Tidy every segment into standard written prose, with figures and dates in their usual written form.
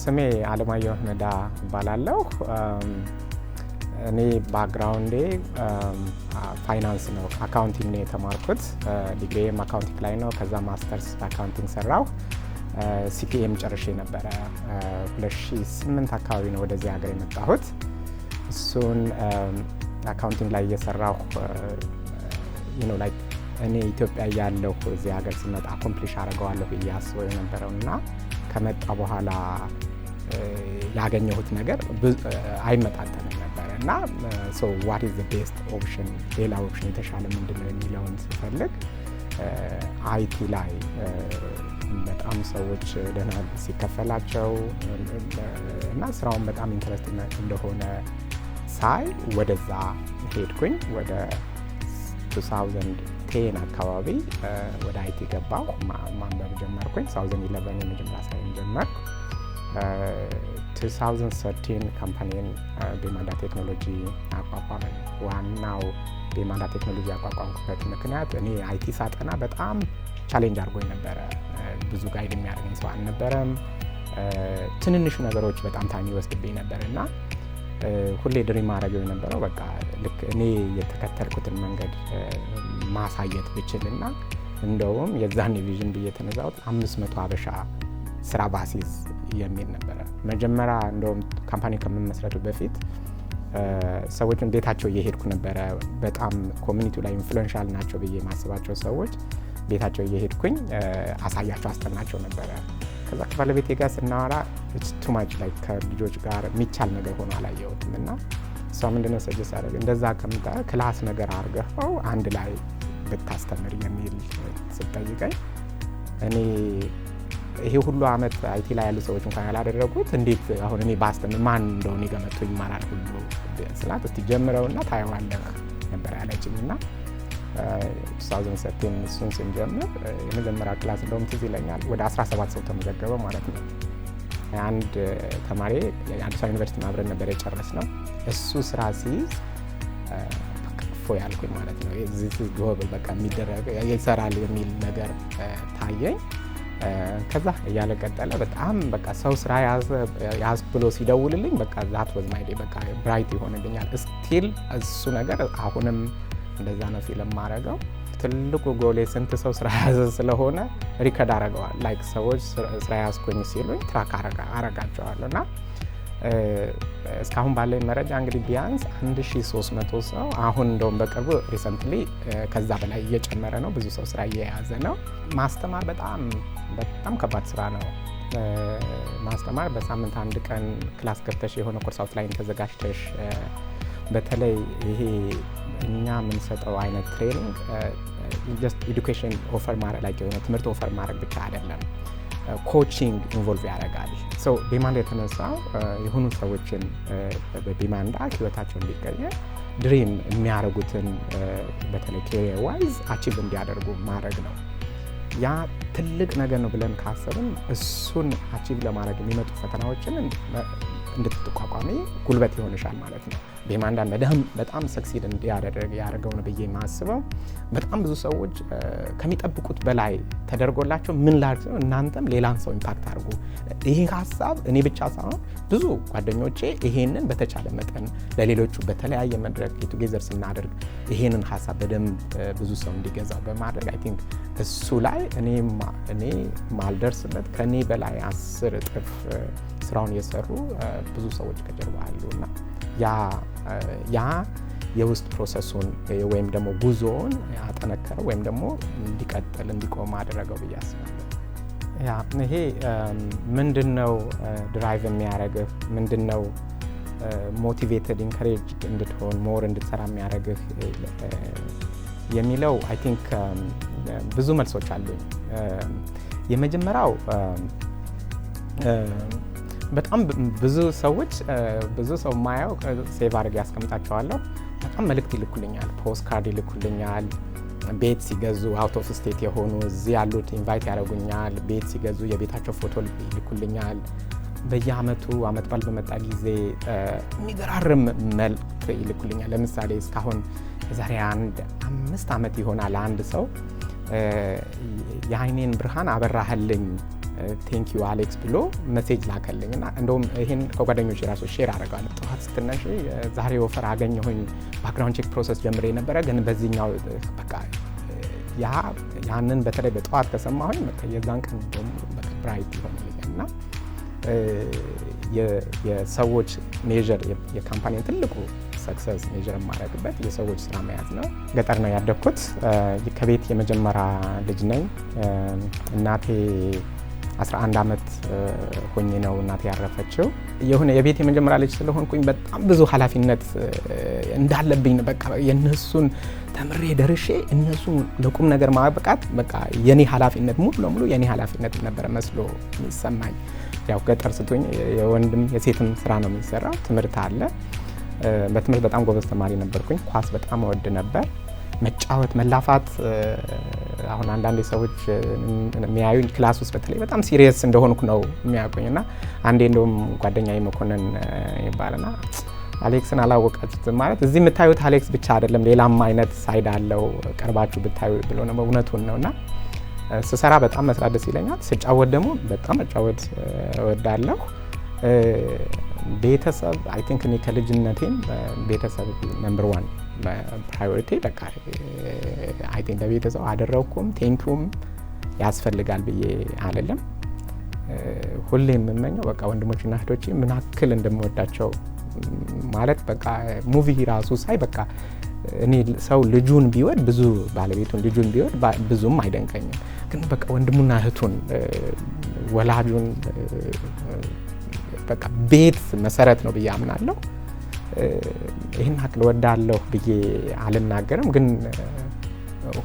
ስሜ አለማየሁ ነዳ እባላለሁ። እኔ background ኤ ፋይናንስ ነው፣ accounting ነው የተማርኩት። ዲግሪዬም accounting ላይ ነው። ከዛ masters በ accounting ሰራሁ። CPA ም ጨርሼ ነበረ። 2008 አካባቢ ነው ወደዚህ ሀገር የመጣሁት። እሱን accounting ላይ እየሰራሁ like እኔ ኢትዮጵያ እያለሁ እዚህ ሀገር ስመጣ accomplish አደርገዋለሁ ብዬ አስበው የነበረው እና ከመጣ በኋላ ያገኘሁት ነገር አይመጣጠንም ነበረ። እና so what is the best option፣ ሌላ option የተሻለ ምንድን ነው የሚለውን ስፈልግ IT ላይ በጣም ሰዎች ደህና ሲከፈላቸው እና ስራውን በጣም interest እንደሆነ ሳይ ወደዛ ሄድኩኝ። ወደ 2010 አካባቢ ወደ IT ገባሁ፣ ማንበብ ጀመርኩኝ። 2011 የመጀመሪያ ስራዬን ጀመርኩ። 2013 company ን ቤማንዳ ቴክኖሎጂ አቋቋምን። ዋናው ቤማንዳ ቴክኖሎጂ ያቋቋምኩበት ምክንያት እኔ IT ሳጠና በጣም challenge አድርጎኝ ነበረ። ብዙ guide የሚያደርገኝ ሰው አልነበረም። ትንንሹ ነገሮች በጣም time ይወስድብኝ ነበር። እና ሁሌ dream ማድረገው የነበረው በቃ ልክ እኔ የተከተልኩትን መንገድ ማሳየት ብችል እና እንደውም የዛኔ vision ብዬ የተነሳሁት 500 ሀበሻ ስራ ባሲዝ የሚል ነበረ። መጀመሪያ እንደውም company ከመመስረቱ በፊት ሰዎችን ቤታቸው እየሄድኩ ነበረ። በጣም community ው ላይ influential ናቸው ብዬ የማስባቸው ሰዎች ቤታቸው እየሄድኩኝ አሳያቸው፣ አስጠናቸው ነበረ። ከዛ ከባለቤቴ ጋር ስናወራ too much like ከልጆች ጋር የሚቻል ነገር ሆኖ አላየሁትም። እና እሷ ምንድነው suggest ያደረገ፣ እንደዛ ከምታ class ነገር አድርገኸው አንድ ላይ ብታስተምር የሚል ስትጠይቀኝ፣ እኔ ይሄ ሁሉ አመት IT ላይ ያሉ ሰዎች እንኳን ያላደረጉት እንዴት አሁን እኔ ባስተምር ማን እንደሆነ እኔ ጋር መጥቶ ይማራል ሁሉ ስላት፣ እስቲ ጀምረውና ታየዋለህ ነበር ያለችኝ። እና 2013 እሱን ስንጀምር የመጀመሪያ class እንደውም ትዝ ይለኛል ወደ 17 ሰው ተመዘገበ ማለት ነው። አንድ ተማሪ የአዲስ አበባ ዩኒቨርሲቲ አብረን ነበር የጨረስነው። እሱ ስራ ሲይዝ እፎይ ያልኩኝ ማለት ነው። Doable፣ በቃ የሚደረግ ይሰራል የሚል ነገር ታየኝ። ከዛ እያለ ቀጠለ። በጣም በቃ ሰው ስራ ያዝ ብሎ ሲደውልልኝ በቃ that was my day፣ በቃ bright ይሆንልኛል። Still እሱ ነገር አሁንም እንደዛ ነው feel የማደርገው። ትልቁ ጎሌ ስንት ሰው ስራ ያዘ ስለሆነ record አረገዋል። Like ሰዎች ስራ ያዝኩኝ ሲሉኝ track አረጋቸዋለሁ። እና እስካሁን ባለኝ መረጃ እንግዲህ ቢያንስ 1300 ሰው፣ አሁን እንደውም በቅርቡ recently ከዛ በላይ እየጨመረ ነው። ብዙ ሰው ስራ እየያዘ ነው። ማስተማር በጣም በጣም ከባድ ስራ ነው። ማስተማር በሳምንት አንድ ቀን class ገብተሽ የሆነ course outline ተዘጋጅተሽ፣ በተለይ ይሄ እኛ የምንሰጠው አይነት training just education offer ማድረግ ላይ የሆነ ትምህርት offer ማድረግ ብቻ አይደለም። Coaching involve ያደርጋል። So ቤማንዳ የተነሳው የሆኑ ሰዎችን በቤማንዳ ህይወታቸው እንዲቀየር፣ dream የሚያደርጉትን በተለይ career wise achieve እንዲያደርጉ ማድረግ ነው። ያ ትልቅ ነገር ነው ብለን ካሰብን እሱን achieve ለማድረግ የሚመጡ ፈተናዎችን እንድትቋቋሚ ጉልበት ይሆንሻል ማለት ነው። ቤማንዳን በጣም succeed እንዲያደርግ ያደርገው ነው ብዬ የማስበው በጣም ብዙ ሰዎች ከሚጠብቁት በላይ ተደርጎላቸው ምን ላድርግ ነው፣ እናንተም ሌላን ሰው impact አድርጉ። ይሄ ሀሳብ እኔ ብቻ ሳይሆን ብዙ ጓደኞቼ ይሄንን በተቻለ መጠን ለሌሎቹ በተለያየ መድረክ together ስናደርግ ይሄንን ሀሳብ በደንብ ብዙ ሰው እንዲገዛው በማድረግ I think እሱ ላይ እኔ ማልደርስበት ከእኔ በላይ 10 እጥፍ ስራውን የሰሩ ብዙ ሰዎች ከጀርባ አሉ። እና ያ የውስጥ process ኡን ወይም ደግሞ ጉዞውን አጠነከረው ወይም ደግሞ እንዲቀጥል እንዲቆም አደረገው ብዬ አስባለሁ። ያ ይሄ ምንድን ነው drive የሚያደርግህ፣ ምንድን ነው motivated encourage እንድትሆን more እንድትሰራ የሚያደርግህ የሚለው I think ብዙ መልሶች አሉኝ። የመጀመሪያው በጣም ብዙ ሰዎች፣ ብዙ ሰው የማየው save አድርጌ ያስቀምጣቸዋለሁ። በጣም መልእክት ይልኩልኛል፣ ፖስት ካርድ ይልኩልኛል። ቤት ሲገዙ out of state የሆኑ እዚህ ያሉት invite ያደርጉኛል። ቤት ሲገዙ የቤታቸው ፎቶ ይልኩልኛል። በየአመቱ አመት በዓል በመጣ ጊዜ የሚገራርም መልእክት ይልኩልኛል። ለምሳሌ እስካሁን የዛሬ አንድ 5 ዓመት ይሆናል አንድ ሰው የአይኔን ብርሃን አበራህልኝ "Thank you አሌክስ" ብሎ message ላከልኝ። እና እንደውም ይሄን ከጓደኞች የራሱ share አደርጋለሁ። ጠዋት ስትነሽ "ዛሬ offer አገኘሁኝ፣ background check process ጀምሬ ነበረ፣ ግን በዚህኛው" በቃ ያንን በተለይ በጠዋት ከሰማሁኝ በቃ የዛን ቀን በሙሉ በቃ bright ይሆንልኛል። እና የሰዎች measure፣ የ company ትልቁ success measure የማደርግበት የሰዎች ስራ መያዝ ነው። ገጠር ነው ያደግኩት። ከቤት የመጀመሪያ ልጅ ነኝ። እናቴ 11 ዓመት ሆኜ ነው እናቴ ያረፈችው። የሆነ የቤት የመጀመሪያ ልጅ ስለሆንኩኝ በጣም ብዙ ኃላፊነት እንዳለብኝ፣ በቃ የእነሱን ተምሬ ደርሼ እነሱን ለቁም ነገር ማብቃት በቃ የኔ ኃላፊነት፣ ሙሉ ለሙሉ የኔ ኃላፊነት ነበረ መስሎ የሚሰማኝ። ያው ገጠር ስትሆኝ የወንድም የሴትም ስራ ነው የሚሰራው። ትምህርት አለ። በትምህርት በጣም ጎበዝ ተማሪ ነበርኩኝ። ኳስ በጣም እወድ ነበር። መጫወት፣ መላፋት። አሁን አንዳንድ ሰዎች የሚያዩኝ class ውስጥ በተለይ በጣም serious እንደሆንኩ ነው የሚያውቁኝ። እና አንዴ እንደውም ጓደኛዬ መኮንን ይባልና "አሌክስን አላወቃችሁትም፣ ማለት እዚህ የምታዩት አሌክስ ብቻ አይደለም፣ ሌላም አይነት side አለው፣ ቀርባችሁ ብታዩ" ብሎ ነው። እውነቱን ነው። እና ስሰራ በጣም መስራት ደስ ይለኛል። ስጫወት ደግሞ በጣም መጫወት እወዳለሁ። ቤተሰብ፣ I think እኔ ከልጅነቴም ቤተሰብ number one priority። በቃ I think ለቤተሰብ አደረግኩም thank you ም ያስፈልጋል ብዬ አልልም። ሁሌ የምመኘው በቃ ወንድሞችና እህቶቼ ምን ያክል እንደምወዳቸው፣ ማለት በቃ movie ራሱ ሳይ በቃ እኔ ሰው ልጁን ቢወድ፣ ብዙ ባለቤቱን፣ ልጁን ቢወድ ብዙም አይደንቀኝም። ግን በቃ ወንድሙና እህቱን፣ ወላጁን፣ በቃ ቤት መሰረት ነው ብዬ አምናለሁ። ይህን ያክል እወዳለሁ ብዬ አልናገርም፣ ግን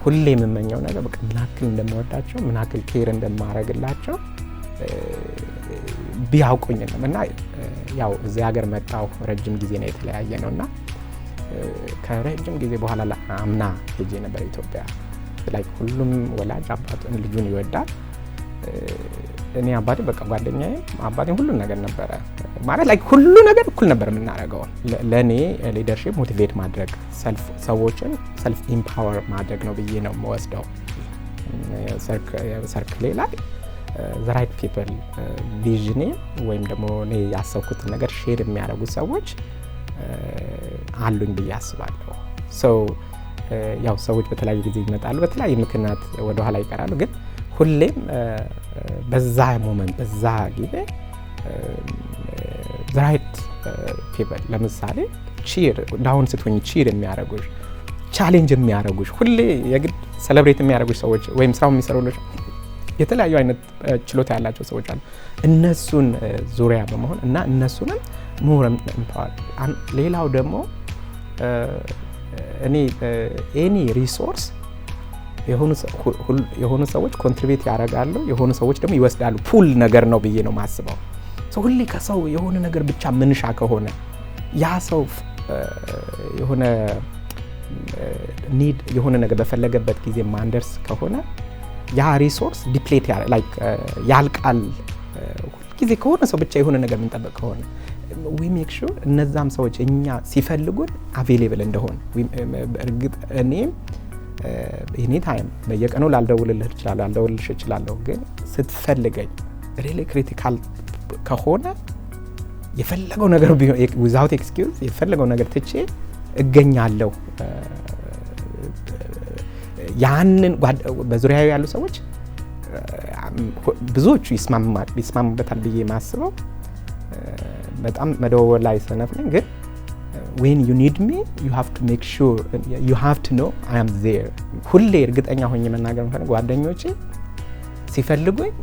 ሁሌ የምመኘው ነገር በቃ ምን ያክል እንደምወዳቸው፣ ምን ያክል care እንደማደርግላቸው ቢያውቁኝ ነው። እና ያው እዚህ ሀገር መጣሁ፣ ረጅም ጊዜ ነው የተለያየ ነው። እና ከረጅም ጊዜ በኋላ አምና ሄጄ ነበር ኢትዮጵያ። Like ሁሉም ወላጅ አባቱን ልጁን ይወዳል። እኔ አባቴ በቃ ጓደኛዬም አባቴም ሁሉን ነገር ነበረ፣ ማለት like ሁሉ ነገር እኩል ነበር የምናደርገው። ለእኔ leadership motivate ማድረግ፣ ሰዎችን self empower ማድረግ ነው ብዬ ነው የምወስደው። Circle ኤ ላይ the right people፣ vision ኤ ወይም ደግሞ እኔ ያሰብኩትን ነገር share የሚያደርጉ ሰዎች አሉኝ ብዬ አስባለሁ። So ያው ሰዎች በተለያየ ጊዜ ይመጣሉ፣ በተለያየ ምክንያት ወደኋላ ይቀራሉ። ግን ሁሌም በዛ moment፣ በዛ ጊዜ right people፣ ለምሳሌ cheer፣ down ስትሆኝ cheer የሚያደርጉሽ፣ challenge የሚያደርጉሽ፣ ሁሌ የግድ celebrate የሚያደርጉሽ ሰዎች ወይም ስራው የሚሰሩልሽ፣ የተለያዩ አይነት ችሎታ ያላቸው ሰዎች አሉ። እነሱን ዙሪያ በመሆን እና እነሱንም more empower። ሌላው ደግሞ እኔ any resource የሆኑ ሰዎች contribute ያደርጋሉ፣ የሆኑ ሰዎች ደግሞ ይወስዳሉ። Pool ነገር ነው ብዬ ነው የማስበው። ሁሌ ከሰው የሆነ ነገር ብቻ ምንሻ ከሆነ፣ ያ ሰው የሆነ need፣ የሆነ ነገር በፈለገበት ጊዜ ማንደርስ ከሆነ ያ resource deplete ያልቃል። ሁልጊዜ ከሆነ ሰው ብቻ የሆነ ነገር የምንጠብቅ ከሆነ፣ we make sure እነዛም ሰዎች እኛ ሲፈልጉን available እንደሆን። እርግጥ እኔም any time በየቀኑ ላልደውልልህ እችላለሁ፣ ላልደውልልሽ እችላለሁ። ግን ስትፈልገኝ really critical ከሆነ የፈለገው ነገር without excuse የፈለገው ነገር ትቼ እገኛለሁ። ያንን በዙሪያው ያሉ ሰዎች ብዙዎቹ ይስማሙበታል ብዬ ማስበው፣ በጣም መደወል ላይ ሰነፍ ነኝ፣ ግን when you need me, you have to make sure, you have to know I am there። ሁሌ እርግጠኛ ሆኜ መናገር የምፈልግ ጓደኞቼ ሲፈልጉኝ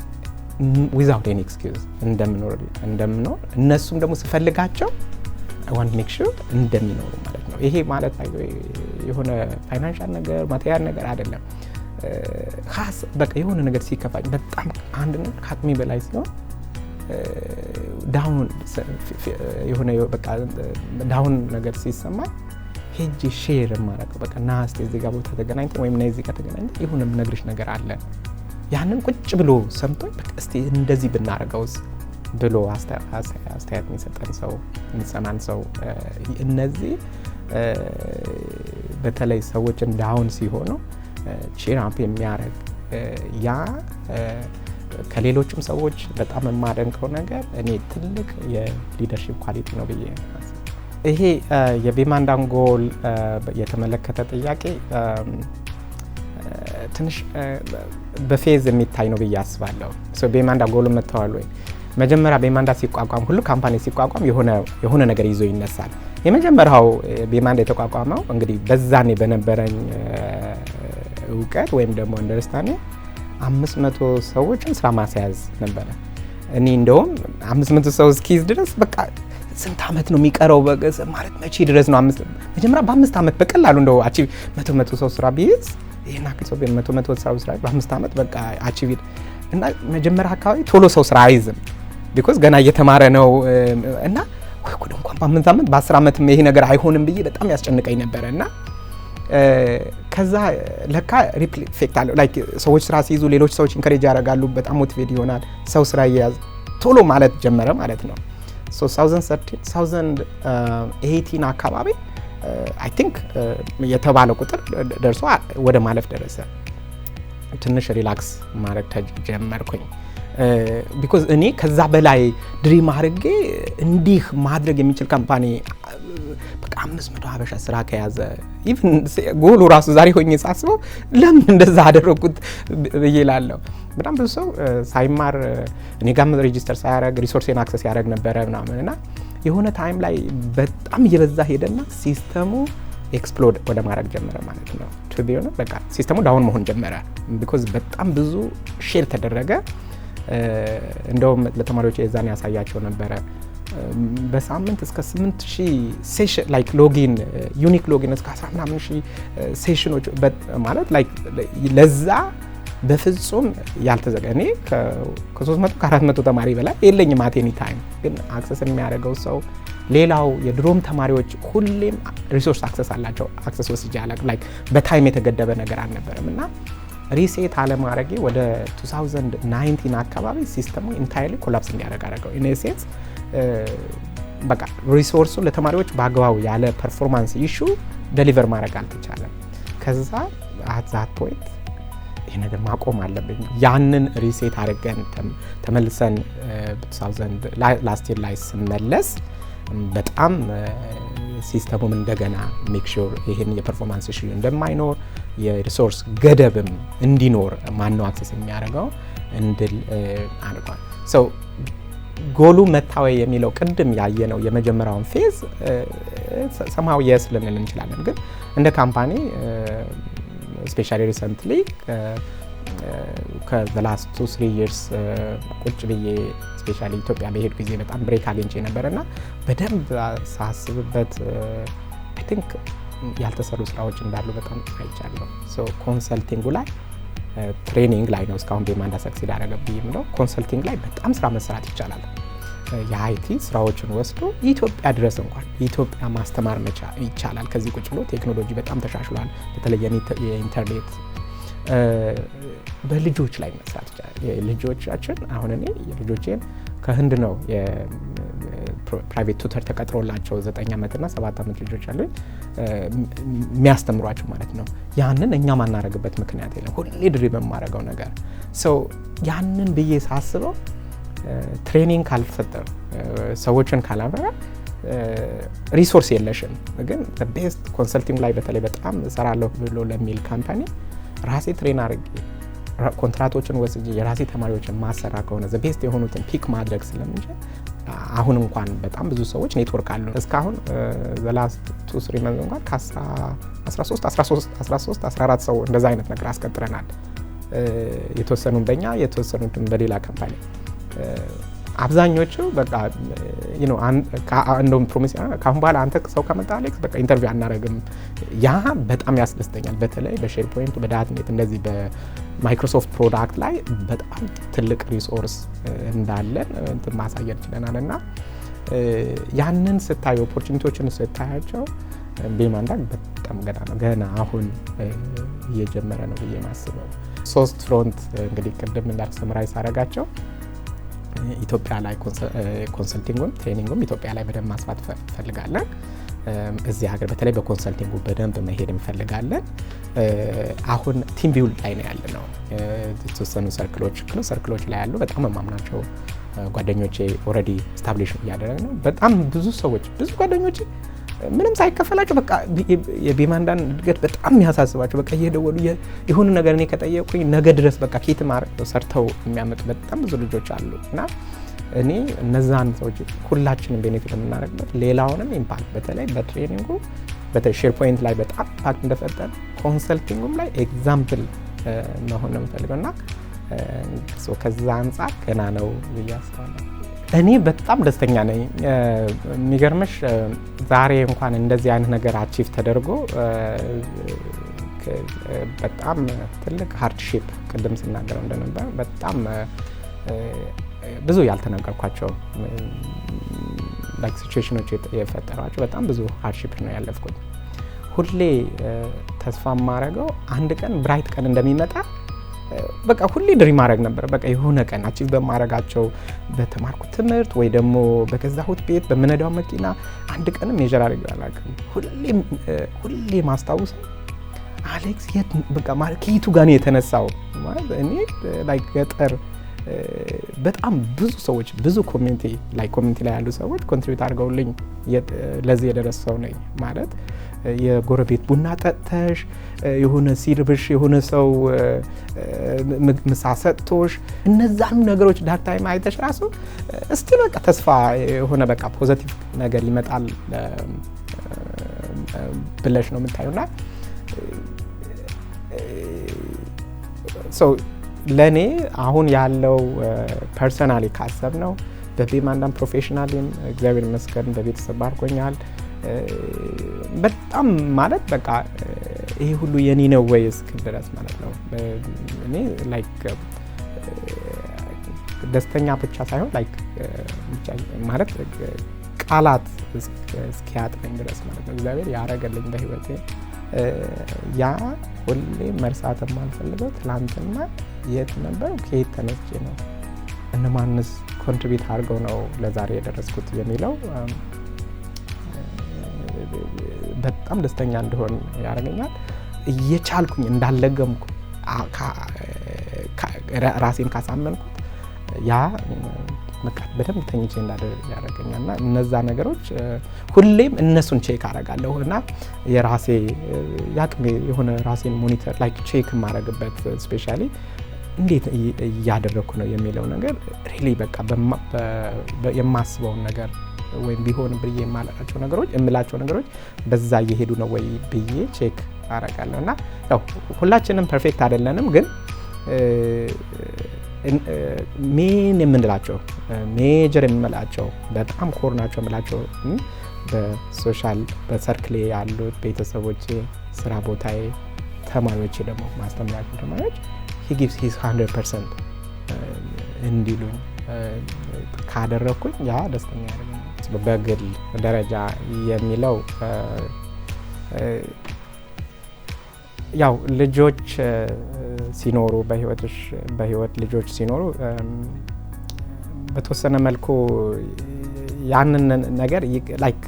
without any excuse እንደምኖር፣ እነሱም ደግሞ ስፈልጋቸው I want make sure እንደሚኖሩ ማለት ነው። ይሄ ማለት የሆነ financial ነገር፣ material ነገር አይደለም። በቃ የሆነ ነገር ሲከፋኝ፣ በጣም አንድ ነገር ከአቅሜ በላይ ሲሆን፣ down የሆነ በቃ down ነገር ሲሰማኝ ሄጄ share የማደርገው፣ በቃ ና እስኪ እዚህ ጋር ቦታ ተገናኝተን ወይም ና እዚህ ጋር ተገናኝተን የሆነ የምነግርሽ ነገር አለ። ያንን ቁጭ ብሎ ሰምቶኝ በቃ እስቲ እንደዚህ ብናደርገውስ ብሎ አስተያየት የሚሰጠን ሰው፣ የሚሰማን ሰው፣ እነዚህ በተለይ ሰዎችን down ሲሆኑ cheer up የሚያደርግ፣ ያ ከሌሎችም ሰዎች በጣም የማደንቀው ነገር እኔ ትልቅ የ leadership quality ነው ብዬ፣ ይሄ የቤማንዳን ጎል የተመለከተ ጥያቄ ትንሽ በ phase የሚታይ ነው ብዬ አስባለሁ። ቤማንዳ ጎሉ መጥተዋል ወይ? መጀመሪያ ቤማንዳ ሲቋቋም፣ ሁሉ company ሲቋቋም የሆነ ነገር ይዞ ይነሳል። የመጀመሪያው ቤማንዳ የተቋቋመው እንግዲህ በዛኔ በነበረኝ እውቀት ወይም ደግሞ understanding 500 ሰዎችን ስራ ማስያዝ ነበረ። እኔ እንደውም 500 ሰው እስኪይዝ ድረስ በቃ ስንት ዓመት ነው የሚቀረው? ማለት መቼ ድረስ ነው? መጀመሪያ በ5 ዓመት በቀላሉ እንደው achieve 100 100 ሰው ስራ ቢይዝ፣ ይህን ያክል ሰው 100 100 ሰው ስራ በ5 ዓመት በቃ achieve። እና መጀመሪያ አካባቢ ቶሎ ሰው ስራ አይዝም because ገና እየተማረ ነው። እና ወይ ጉድ፣ እንኳን በ5 ዓመት በ10 ዓመትም ይሄ ነገር አይሆንም ብዬ በጣም ያስጨንቀኝ ነበረ። እና ከዛ ለካ ripple effect አለው፣ like ሰዎች ስራ ሲይዙ ሌሎች ሰዎች encourage ያደርጋሉ፣ በጣም motivate ይሆናል ሰው፣ ስራ እየያዝ ቶሎ ማለት ጀመረ ማለት ነው። So 2018 አካባቢ I think የተባለው ቁጥር ደርሶ ወደ ማለፍ ደረሰ። ትንሽ relax ማድረግ ጀመርኩኝ because እኔ ከዛ በላይ dream አድርጌ እንዲህ ማድረግ የሚችል company፣ በቃ 500 ሀበሻ ስራ ከያዘ፣ even goal ኡ ራሱ ዛሬ ሆኜ ሳስበው ለምን እንደዛ አደረግኩት ብዬ እላለሁ። በጣም ብዙ ሰው ሳይማር እኔ ጋም register ሳያደርግ resource ኤን access ያደርግ ነበረ ምናምን። እና የሆነ time ላይ በጣም እየበዛ ሄደና system ኡ explode ወደ ማድረግ ጀመረ ማለት ነው። To be honest በቃ system ኡ down መሆን ጀመረ because በጣም ብዙ share ተደረገ። እንደውም ለተማሪዎች የዛን ያሳያቸው ነበረ። በሳምንት እስከ 8000 session like login፣ unique login፣ እስከ 10 ምናምን ሺህ session ኦች ማለት like ለዛ በፍጹም ያልተዘጋ፣ እኔ ከ300 ከ400 ተማሪ በላይ የለኝም at any time፣ ግን access የሚያደርገው ሰው ሌላው የድሮም ተማሪዎች ሁሌም resource access አላቸው። Access ወስጄ አላውቅም። Like በ time የተገደበ ነገር አልነበረም። እና reset አለማድረጌ ወደ 2019 አካባቢ system ኡ entirely collapse እንዲያደርግ አደረገው። In a sense በቃ resource ኡ ለተማሪዎች በአግባቡ ያለ performance issue deliver ማድረግ አልተቻለም። ከዛ at that point ይህ ነገር ማቆም አለብኝ። ያንን reset አድርገን ተመልሰን last year ላይ ስመለስ በጣም system ኡም እንደገና make sure ይህን የ performance issue እንደማይኖር፣ የ resource ገደብም እንዲኖር፣ ማነው access የሚያደርገው እንድል አድርጓል። So goal ኡ መታወ የሚለው ቅድም ያየነው የመጀመሪያውን phase somehow yes ልንል እንችላለን። ግን እንደ company especially recently ከ last 2-3 years ቁጭ ብዬ፣ especially ኢትዮጵያ በሄድ ጊዜ በጣም break አግኝቼ ነበር እና በደንብ ሳስብበት I think ያልተሰሩ ስራዎች እንዳሉ በጣም አይቻለሁ። So consulting ኡ ላይ፣ training ላይ ነው እስካሁን ቤማንዳ succeed አደረገብኝ የምለው። Consulting ላይ በጣም ስራ መሰራት ይቻላል። የ IT ስራዎችን ወስዶ ኢትዮጵያ ድረስ እንኳን ኢትዮጵያ ማስተማር ይቻላል። ከዚህ ቁጭ ብሎ ቴክኖሎጂ በጣም ተሻሽሏል። በተለይ የኢንተርኔት በልጆች ላይ መስራት ይቻላል። ልጆቻችን አሁን እኔ ልጆቼን ከህንድ ነው የ private tutor ተቀጥሮላቸው፣ 9 ዓመትና 7 ዓመት ልጆች አሉኝ፣ የሚያስተምሯቸው ማለት ነው። ያንን እኛ ማናረግበት ምክንያት የለም። ሁሌ dream የማደርገው ነገር፣ so ያንን ብዬ ሳስበው training ካልተሰጠ፣ ሰዎችን ካላፈራ resource የለሽም። ግን best consulting ላይ በተለይ በጣም እሰራለሁ ብሎ ለሚል company ራሴ train አድርጌ ኮንትራቶችን ወስጄ የራሴ ተማሪዎችን ማሰራ ከሆነ the best የሆኑትን pick ማድረግ ስለምንችል፣ አሁን እንኳን በጣም ብዙ ሰዎች ኔትወርክ አሉ። እስካሁን the last 2-3 months እንኳን ከ13 13 14 ሰው እንደዛ አይነት ነገር አስቀጥረናል። የተወሰኑን በእኛ፣ የተወሰኑትን በሌላ company። አብዛኞቹ በቃ እንደውም promise ከአሁን በኋላ አንተ ሰው ከመጣ አሌክስ በቃ interview አናረግም። ያ በጣም ያስደስተኛል። በተለይ በ SharePoint፣ በ .NET፣ እንደዚህ በ Microsoft product ላይ በጣም ትልቅ resource እንዳለን እንትን ማሳየት ችለናል። እና ያንን ስታዩ፣ opportunity ዎችን ስታያቸው ቤማንዳ በጣም ገና ነው፣ ገና አሁን እየጀመረ ነው ብዬ ማስበው። ሶስት front እንግዲህ ቅድም እንዳልኩ summarize ሳደርጋቸው ኢትዮጵያ ላይ consulting ኡም training ኡም ኢትዮጵያ ላይ በደንብ ማስፋት እንፈልጋለን። እዚህ ሀገር በተለይ በ consulting ኡ በደንብ መሄድ እንፈልጋለን። አሁን team build ላይ ነው ያለነው። የተወሰኑ circle ኦች፣ close circle ኦች ላይ ያሉ በጣም የማምናቸው ጓደኞቼ already establish እያደረግን ነው። በጣም ብዙ ሰዎች፣ ብዙ ጓደኞቼ ምንም ሳይከፈላቸው በቃ የቢማንዳን እድገት በጣም የሚያሳስባቸው፣ በቃ እየደወሉ የሆኑ ነገር እኔ ከጠየቁኝ ነገ ድረስ በቃ ኬትም ሰርተው የሚያመጡ በጣም ብዙ ልጆች አሉ። እና እኔ እነዛን ሰዎች ሁላችንም benefit የምናደርግበት ሌላውንም impact በተለይ በ training ኡ፣ በተለይ SharePoint ላይ በጣም impact እንደፈጠረ consulting ኡም ላይ example መሆን ነው የምፈልገው። እና ከዛ አንጻር ገና ነው ብዬ አስባለሁ። እኔ በጣም ደስተኛ ነኝ። የሚገርምሽ ዛሬ እንኳን እንደዚህ አይነት ነገር achieve ተደርጎ በጣም ትልቅ hardship፣ ቅድም ስናገረው እንደነበር በጣም ብዙ ያልተናገርኳቸው like situation ኦች የፈጠሯቸው በጣም ብዙ hardship ነው ያለፍኩት። ሁሌ ተስፋ የማደርገው አንድ ቀን bright ቀን እንደሚመጣ በቃ ሁሌ dream ማድረግ ነበር። በቃ የሆነ ቀን achieve በማድረጋቸው፣ በተማርኩት ትምህርት ወይ ደግሞ በገዛሁት ቤት፣ በምነዳው መኪና አንድ ቀንም measure አድርጌው አላውቅም። ሁሌ ማስታውሰው አሌክስ የት በቃ ማለት ከየቱ ጋር ነው የተነሳው? ማለት እኔ like ገጠር በጣም ብዙ ሰዎች፣ ብዙ community ላይ ያሉ ሰዎች contribute አድርገውልኝ ለዚህ የደረሰ ሰው ነኝ። ማለት የጎረቤት ቡና ጠጥተሽ፣ የሆነ ሲርብሽ የሆነ ሰው ምሳ ሰጥቶሽ፣ እነዛን ነገሮች dark time አይተሽ ራሱ እስቲ በቃ ተስፋ የሆነ በቃ positive ነገር ይመጣል ብለሽ ነው የምታየው። እና ለእኔ አሁን ያለው personally ካሰብነው በቤማንዳም professionally ም እግዚአብሔር ይመስገን በቤተሰብ ባርኮኛል። በጣም ማለት በቃ ይሄ ሁሉ የኔ ነው ወይ እስክል ድረስ ማለት ነው። እኔ like ደስተኛ ብቻ ሳይሆን like ማለት ቃላት እስኪያጥረኝ ድረስ ማለት ነው እግዚአብሔር ያረገልኝ በህይወቴ። ያ ሁሌ መርሳት የማልፈልገው ትላንትና የት ነበር፣ ከየት ተነስቼ ነው፣ እነማንስ contribute አድርገው ነው ለዛሬ የደረስኩት የሚለው በጣም ደስተኛ እንድሆን ያደርገኛል። እየቻልኩኝ እንዳልለገምኩ ራሴን ካሳመንኩት ያ በቃ በደንብ ተኝቼ እንዳደር ያደርገኛል። እና እነዛ ነገሮች ሁሌም እነሱን check አደርጋለሁ። እና የራሴ የአቅሜ የሆነ ራሴን monitor like check የማደርግበት፣ especially እንዴት እያደረግኩ ነው የሚለው ነገር፣ really በቃ የማስበውን ነገር ወይም ቢሆን ብዬ የምላቸው ነገሮች በዛ እየሄዱ ነው ወይ ብዬ check አደርጋለሁ። እና ያው ሁላችንም perfect አይደለንም፣ ግን main የምንላቸው፣ major የምላቸው፣ በጣም core ናቸው የምላቸው በ social በ circle ኤ ያሉት ቤተሰቦቼ፣ ስራ ቦታዬ፣ ተማሪዎቼ ደግሞ ማስተምራቸው ተማሪዎች "He gives his 100%" እንዲሉኝ ካደረግኩኝ ያ ደስተኛ ያደርገኛል። በግል ደረጃ የሚለው ያው ልጆች ሲኖሩ በህይወትሽ፣ በህይወት ልጆች ሲኖሩ በተወሰነ መልኩ ያንን ነገር like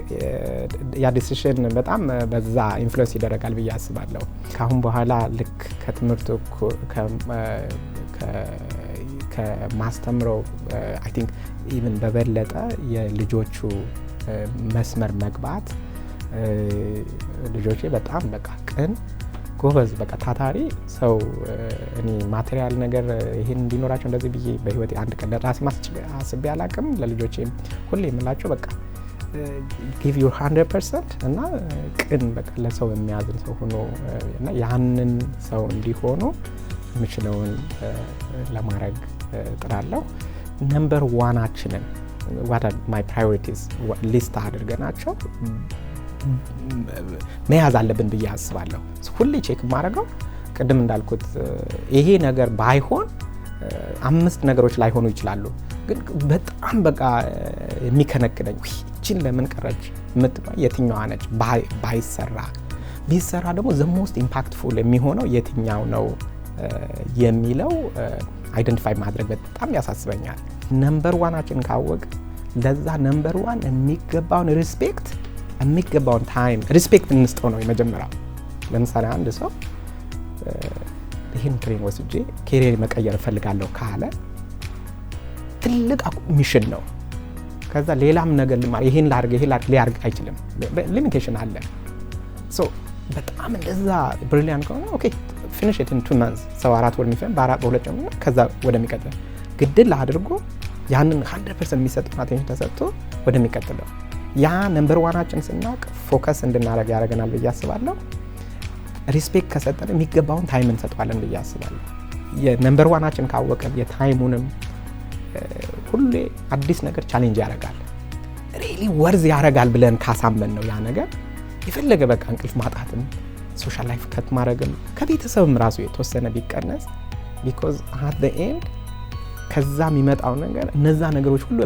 ያ decision በጣም በዛ influence ይደረጋል ብዬ አስባለሁ። ከአሁን በኋላ ልክ ከትምህርቱ ከማስተምረው I think even በበለጠ የልጆቹ መስመር መግባት፣ ልጆቼ በጣም በቃ ቅን፣ ጎበዝ፣ በቃ ታታሪ ሰው፣ እኔ material ነገር ይሄን እንዲኖራቸው እንደዚህ ብዬ በህይወቴ አንድ ቀን ለራሴ አስቤ አላቅም። ለልጆቼም ሁሌ የምላቸው በቃ give your 100% እና ቅን፣ በቃ ለሰው የሚያዝን ሰው ሆኖ እና ያንን ሰው እንዲሆኑ የምችለውን ለማድረግ ጥራለሁ። Number one ኣችንን what are my priorities list አድርገናቸው መያዝ አለብን ብዬ አስባለሁ። ሁሌ check የማደርገው ቅድም እንዳልኩት ይሄ ነገር ባይሆን አምስት ነገሮች ላይሆኑ ይችላሉ። ግን በጣም በቃ የሚከነክነኝ ይችን ለምን ቀረች የምትባል የትኛዋ ነች? ባይሰራ፣ ቢሰራ ደግሞ the most impactful የሚሆነው የትኛው ነው የሚለው identify ማድረግ በጣም ያሳስበኛል። Number one ኣችን ካወቅ ለዛ number one የሚገባውን respect የሚገባውን time respect እንስጠው ነው የመጀመሪያው። ለምሳሌ አንድ ሰው ይህን training ወስጄ career መቀየር እፈልጋለሁ ካለ ትልቅ mission ነው። ከዛ ሌላም ነገር ልማር፣ ይሄን ላርግ፣ ይሄን ላርግ ሊያርግ አይችልም። Limitation አለ። So በጣም እንደዛ brilliant ከሆነ okay, finish it in 2 months። ሰው 4 ወር የሚፈ በአራት በሁለት ጨምሮ ከዛ ወደሚቀጥለው ግድል አድርጎ ያንን 100% የሚሰጠውን attention ተሰጥቶ ወደሚቀጥለው ያ number one ኣችን ስናውቅ focus እንድናደርግ ያደርገናል ብዬ አስባለሁ። Respect ከሰጠን የሚገባውን time እንሰጠዋለን ብዬ አስባለሁ። የ number one ኣችን ካወቀን የ time ኡንም ሁሌ አዲስ ነገር challenge ያደርጋል። Really worth ያደርጋል ብለን ካሳመን ነው ያ ነገር የፈለገ በቃ እንቅልፍ ማጣትም social life cut ማድረግም ከቤተሰብም ራሱ የተወሰነ ቢቀነስ because at the end ከዛ የሚመጣው ነገር እነዛ ነገሮች ሁሉ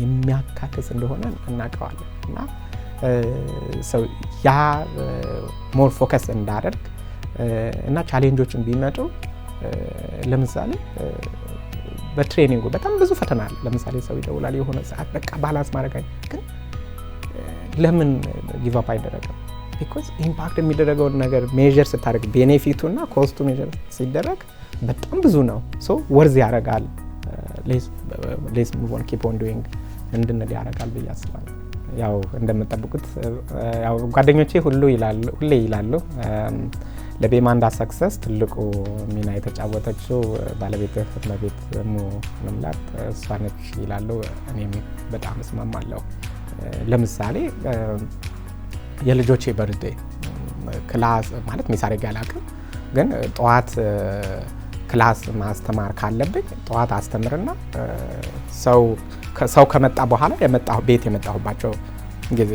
የሚያካክስ እንደሆነ እናውቀዋለን። እና so ያ more focus እንዳደርግ እና challenge ኦችን ቢመጡ ለምሳሌ በ training ኡ በጣም ብዙ ፈተና አለ። ለምሳሌ ሰው ይደውላል የሆነ ሰዓት በቃ balance ማድረግ ግን ለምን give up አይደረግም? Because impact የሚደረገውን ነገር measure ስታደርግ benefit ኡ እና cost ኡ measure ሲደረግ በጣም ብዙ ነው። So worth ያደርጋል። Let's move on, keep on doing እንድንል ያደርጋል ብዬ አስባለሁ። ያው እንደምጠብቁት ያው ጓደኞቼ ሁሉ ይላሉ፣ ሁሌ ይላሉ ለቤማንዳ success ትልቁ ሚና የተጫወተችው ባለቤትህ እመቤት እሙ ነው የምላት፣ እሷ ነች ይላሉ። እኔም በጣም እስማማለሁ። ለምሳሌ የልጆቼ birthday class ማለት miss አድርጌ አላውቅም፣ ግን ጠዋት class ማስተማር ካለብኝ ጠዋት አስተምርና ሰው ከመጣ በኋላ ቤት የመጣሁባቸው ጊዜ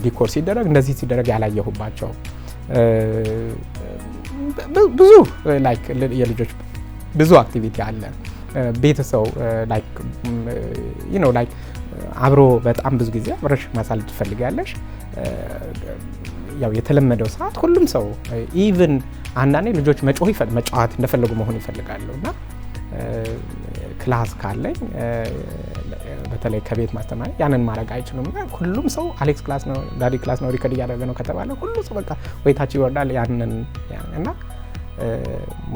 decor ሲደረግ እንደዚህ ሲደረግ ያላየሁባቸው ብዙ like የልጆች ብዙ activity አለ። ቤተሰው like አብሮ በጣም ብዙ ጊዜ አብረሽ ማሳለፍ ትፈልጊያለሽ። ያው የተለመደው ሰዓት ሁሉም ሰው even አንዳንዴ ልጆች መጮህ መጫወት እንደፈለጉ መሆን ይፈልጋሉ እና class ካለኝ በተለይ ከቤት ማስተማር ያንን ማድረግ አይችሉም። እና ሁሉም ሰው አሌክስ class ነው፣ daddy class ነው፣ record እያደረገ ነው ከተባለ ሁሉ ሰው በቃ ወይታች ይወርዳል። ያንን እና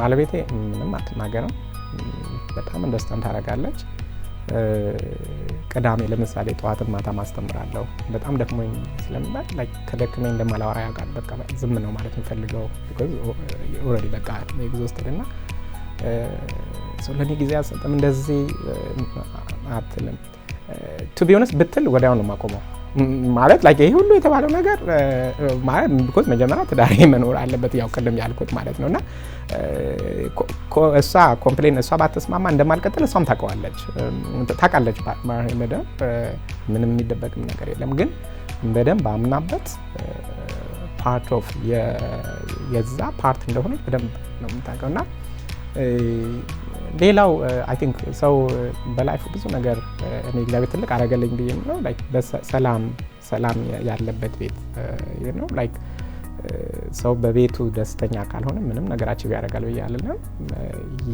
ባለቤቴ ምንም አትናገርም። በጣም understand ታደርጋለች። ቅዳሜ ለምሳሌ ጠዋትን ማታ ማስተምራለሁ። በጣም ደክሞኝ ስለምባል ከደክመኝ እንደማላወራ ያውቃል። በቃ ዝም ነው ማለት የምፈልገው because already በቃ exhausted እና ሰው ለእኔ ጊዜ አልሰጠም እንደዚህ አትልም። To be honest ብትል ወዲያው ነው የማቆመው። ማለት like ይሄ ሁሉ የተባለው ነገር ማለት because መጀመሪያ ትዳሬ መኖር አለበት፣ ያው ቅድም ያልኩት ማለት ነው። እና እሷ complain እሷ ባትስማማ እንደማልቀጥል እሷም ታውቀዋለች፣ ታውቃለች በደንብ፣ ምንም የሚደበቅም ነገር የለም። ግን በደንብ አምናበት part of የዛ part እንደሆነች በደንብ ነው የምታውቀው። እና ሌላው I think ሰው በ life ብዙ ነገር እኔ እግዚአብሔር ትልቅ አደረገልኝ ብዬ የምለው like በሰላም ሰላም ያለበት ቤት ነው። Like ሰው በቤቱ ደስተኛ ካልሆነ ምንም ነገር achieve ያደርጋል ብዬ አልልም።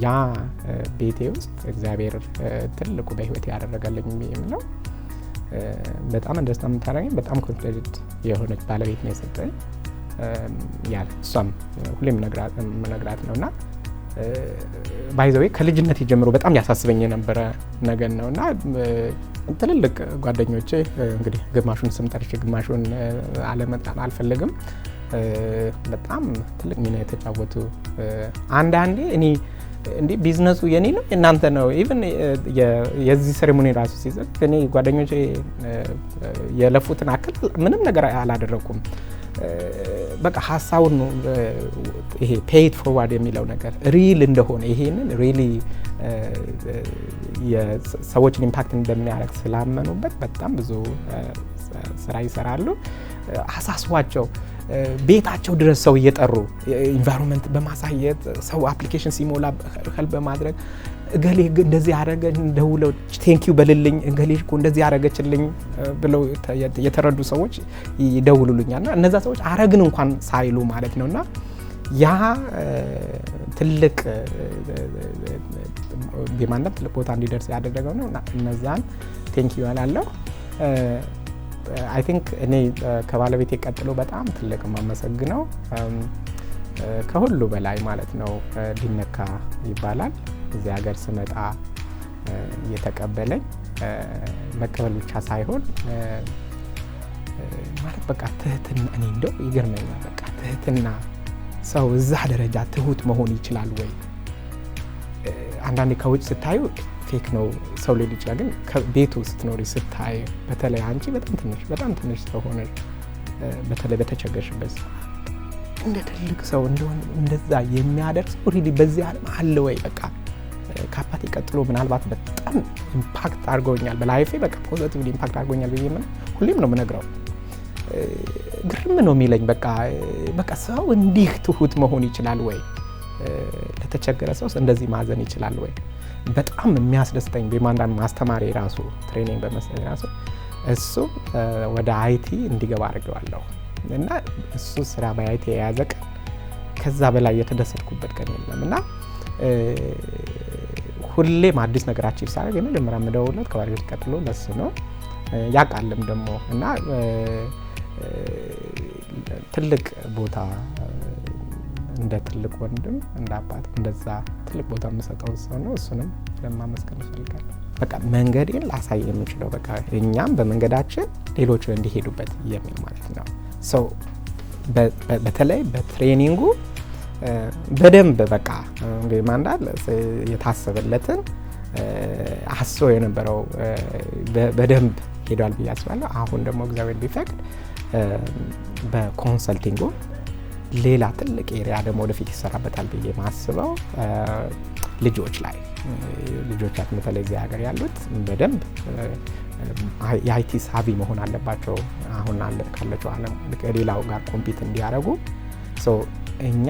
ያ ቤቴ ውስጥ እግዚአብሔር ትልቁ በህይወት ያደረገልኝ ብዬ የምለው በጣም understand የምታደርገኝ በጣም confident የሆነች ባለቤት ነው የሰጠኝ። ያ እሷም ሁሌም የምነግራት ነው። እና by the way ከልጅነት ጀምሮ በጣም ያሳስበኝ የነበረ ነገር ነው። እና ትልልቅ ጓደኞቼ እንግዲህ ግማሹን ስም ጠርቼ ግማሹን አለመጥራት አልፈልግም። በጣም ትልቅ ሚና የተጫወቱ አንዳንዴ እኔ እንዲህ ቢዝነሱ የኔ ነው የእናንተ ነው፣ even የዚህ ceremony ራሱ ሲዘግ እኔ ጓደኞቼ የለፉትን አክል ምንም ነገር አላደረኩም። በቃ ሀሳቡን ይሄ pay it forward የሚለው ነገር real እንደሆነ ይሄንን really የሰዎችን impact እንደሚያደርግ ስላመኑበት በጣም ብዙ ስራ ይሰራሉ። አሳስቧቸው ቤታቸው ድረስ ሰው እየጠሩ environment በማሳየት ሰው application ሲሞላ help በማድረግ እገሌ እንደዚህ ያደረገ ደውለው thank you በልልኝ፣ እገሌ እኮ እንደዚህ ያደረገችልኝ ብለው የተረዱ ሰዎች ይደውሉልኛል። እና እነዛ ሰዎች አረግን እንኳን ሳይሉ ማለት ነው። እና ያ ትልቅ ቢማንዳም ትልቅ ቦታ እንዲደርስ ያደረገው ነው። እና እነዛን thank you እላለሁ። I think እኔ ከባለቤቴ ቀጥሎ በጣም ትልቅ የማመሰግነው ከሁሉ በላይ ማለት ነው ዲነካ ይባላል። እዚህ ሀገር ስመጣ እየተቀበለኝ፣ መቀበል ብቻ ሳይሆን ማለት በቃ ትህትና፣ እኔ እንደው ይገርመኛል። በቃ ትህትና፣ ሰው እዛ ደረጃ ትሁት መሆን ይችላል ወይ? አንዳንዴ ከውጭ ስታዩ fake ነው ሰው ሊል ይችላል። ግን ቤቱ ስትኖሪ ስታይ፣ በተለይ አንቺ በጣም ትንሽ፣ በጣም ትንሽ ሰው ሆነሽ፣ በተለይ በተቸገርሽበት ሰዓት እንደ ትልቅ ሰው እንደሆነ እንደዛ የሚያደርግ ሰው really በዚህ ዓለም አለ ወይ? በቃ ከአባቴ ቀጥሎ ምናልባት በጣም impact አድርጎኛል በ life ኤ፣ በቃ positive impact አድርጎኛል ብዬ ምን ሁሌም ነው የምነግረው። ግርም ነው የሚለኝ። በቃ ሰው እንዲህ ትሁት መሆን ይችላል ወይ? ለተቸገረ ሰው እንደዚህ ማዘን ይችላል ወይ? በጣም የሚያስደስተኝ በማንዳንድ ማስተማሪ ራሱ training በመስጠት ራሱ እሱ ወደ IT እንዲገባ አድርገዋለሁ እና እሱ ስራ በ IT የያዘ ቀን ከዛ በላይ የተደሰትኩበት ቀን የለም። እና ሁሌም አዲስ ነገር achieve ሳደርግ የመጀመሪያ የምደውልለት ከባለቤት ቀጥሎ ለሱ ነው። ያውቃልም ደግሞ። እና ትልቅ ቦታ፣ እንደ ትልቅ ወንድም፣ እንደ አባት እንደዛ ትልቅ ቦታ የምሰጠው ሰው ነው። እሱንም ለማመስገን እፈልጋለሁ። በቃ መንገዴን ላሳይ የምችለው፣ በቃ እኛም በመንገዳችን ሌሎቹ እንዲሄዱበት የሚል ማለት ነው። So በተለይ በ training ኡ በደንብ በቃ እንግዲህ ማንዳል የታሰበለትን አስቦ የነበረው በደንብ ሄዷል ብዬ አስባለሁ። አሁን ደግሞ እግዚአብሔር ቢፈቅድ በ consulting ኡ ሌላ ትልቅ area ደግሞ ወደፊት ይሰራበታል ብዬ ማስበው ልጆች ላይ፣ ልጆቻችን በተለይ እዚህ ሀገር ያሉት በደንብ የ IT savvy መሆን አለባቸው። አሁን ካለችው ዓለም ከሌላው ጋር compete እንዲያደርጉ እኛ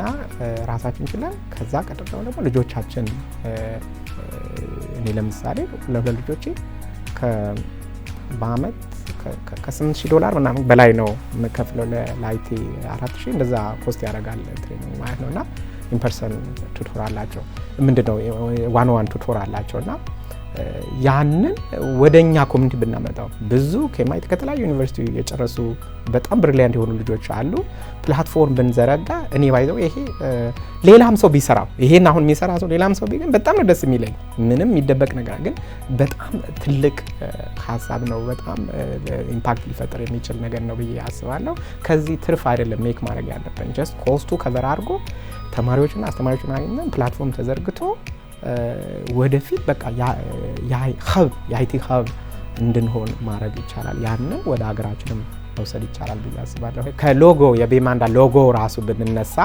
ራሳችን ችለን ከዛ ቀጥሎ ደግሞ ልጆቻችን፣ እኔ ለምሳሌ ለሁለት ልጆቼ በአመት ከ8,000 ዶላር ምናምን በላይ ነው የምከፍለው ለ IT፣ 4,000 እንደዛ cost ያደርጋል training ማለት ነው። እና in person tutor አላቸው፣ ምንድን ነው one on one tutor አላቸው። እና ያንን ወደ እኛ community ብናመጣው፣ ብዙ ከ MIT ከተለያዩ ዩኒቨርሲቲ የጨረሱ በጣም brilliant የሆኑ ልጆች አሉ። Platform ብንዘረጋ፣ እኔ by the way ይሄ ሌላም ሰው ቢሰራው፣ ይሄን አሁን የሚሰራ ሰው ሌላም ሰው ቢገኝ በጣም ነው ደስ የሚለኝ። ምንም የሚደበቅ ነገር ግን በጣም ትልቅ ሀሳብ ነው። በጣም impact ሊፈጥር የሚችል ነገር ነው ብዬ አስባለሁ። ከዚህ ትርፍ አይደለም make ማድረግ ያለብን፣ just cost ኡ cover አድርጎ ተማሪዎችና አስተማሪዎችን አግኝተን platform ተዘርግቶ ወደፊት በቃ hub፣ የ IT hub እንድንሆን ማድረግ ይቻላል። ያንን ወደ ሀገራችንም መውሰድ ይቻላል ብዬ አስባለሁ። ከሎጎ፣ የቤማንዳ ሎጎ ራሱ ብንነሳ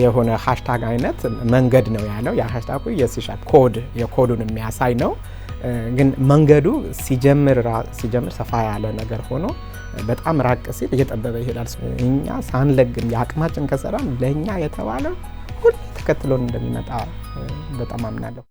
የሆነ hashtag አይነት መንገድ ነው ያለው። ያ hashtag ኡ የ C# code፣ የ code ኡን የሚያሳይ ነው። ግን መንገዱ ሲጀምር ሰፋ ያለ ነገር ሆኖ በጣም ራቅ ሲል እየጠበበ ይሄዳል። እኛ ሳንለግም የአቅማችን ከሰራን ለእኛ የተባለው ሁሉ ተከትሎን እንደሚመጣ በጣም አምናለሁ።